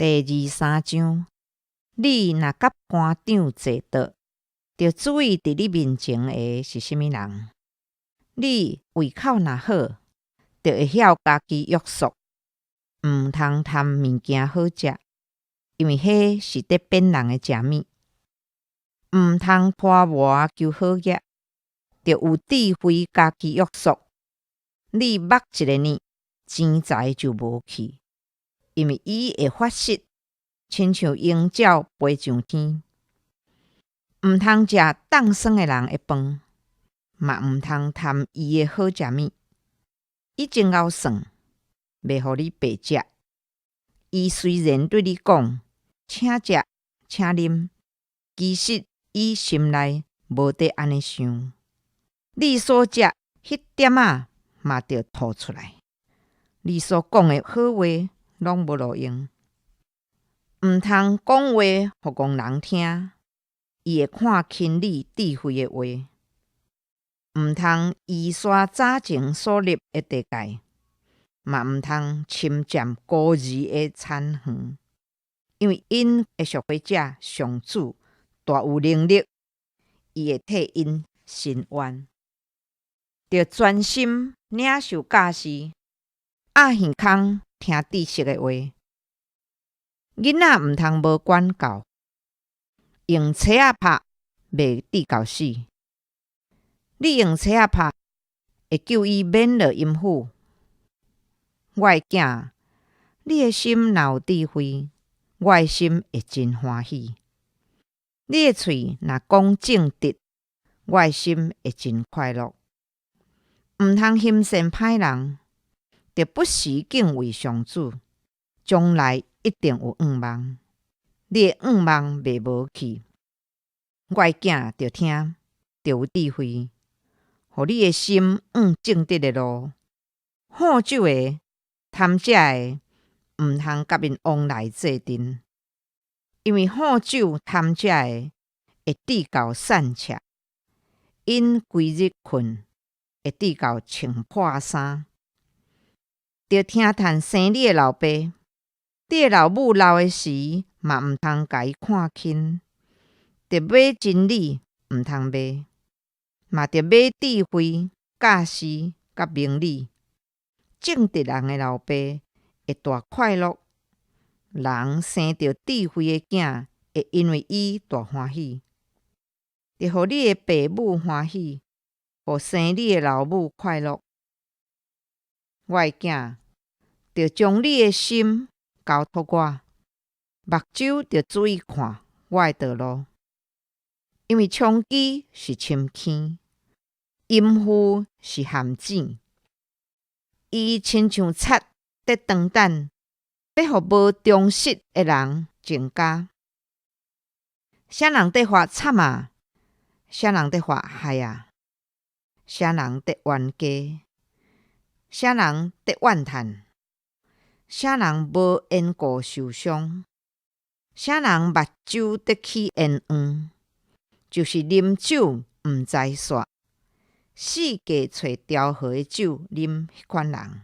第二三章，你若佮官長坐桌，著注意佇你面前的是啥物人。你胃口若好，著會曉家己約束，毋通貪物件好食，因為彼是佇騙人的食物。毋通拖磨求好額，著有智慧家己約束。你目一个睨，錢財就無去，因為伊會發失，親像鷹鳥飛上天。毋通食凍酸的人的飯，嘛毋通貪伊的好食物。伊真𠢕算，袂予你白食。伊雖然對你講，請食，請啉，其實伊心內無佇按呢想。你所食彼點仔嘛著吐出來。你所講的好話攏無路用。毋通講話予戇人聽，伊會看輕你智慧的話。毋通移徙早前所立的地界，嘛毋通侵佔孤兒的產園，因為𪜶的贖回者上主大有能力，伊會替𪜶伸冤。著專心領受教示，掩耳孔聽知識的話。囡仔毋通無管教，用錘仔拍袂致到死。你用錘仔拍，會救伊免落陰府。我的囝，你的心若有智慧，我的心會真歡喜。你的喙若講正直，我的心會真快樂。毋通行善歹人，著不時敬畏上主，將來一定有向望。你的向望袂無去。我的囝，著聽，著有智慧，予你的心往正直的路。好酒的、貪食的，毋通佮𪜶往來做陣，因為好酒貪食的會致到散赤，𪜶規日睏會致到穿破衫。著聽趁生你的老爸，你的老母老的時，嘛毋通共伊看輕。著買真理，毋通賣，嘛著買智慧、教示佮明理。正直人的老爸會大快樂，人生著智慧的囝會因為伊大歡喜。著予你的爸母歡喜，予生你的老母快樂。我的囝，著將你的心交託我，目睭著注意看我的道路，因為銃擊是深坑，淫婦是陷阱，伊親像賊佇當等，欲予無忠實的人增加。啥人佇發慘啊？啥人佇發害啊？啥人佇冤家？啥人佇怨嘆？啥人無緣故受傷？啥人目睭佇起煙霧？就是啉酒毋知煞，四界揣調和的酒啉彼款人。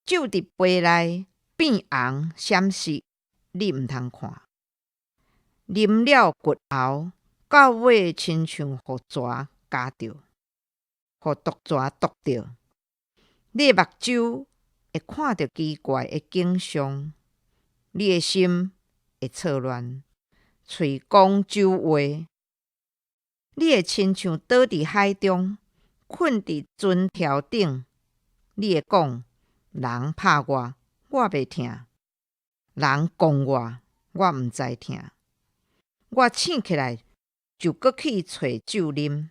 酒佇杯內變紅閃爍，你毋通看。啉了掘喉，到尾親像予蛇咬著，予毒蛇毒著。你的目睭會看著奇怪的景象，你的心會錯亂，喙講酒話。你會親像倒佇海中，睏佇船柱頂。你會講：人拍我，我袂疼；人摃我，我毋知疼。我醒起來就閣去揣酒啉。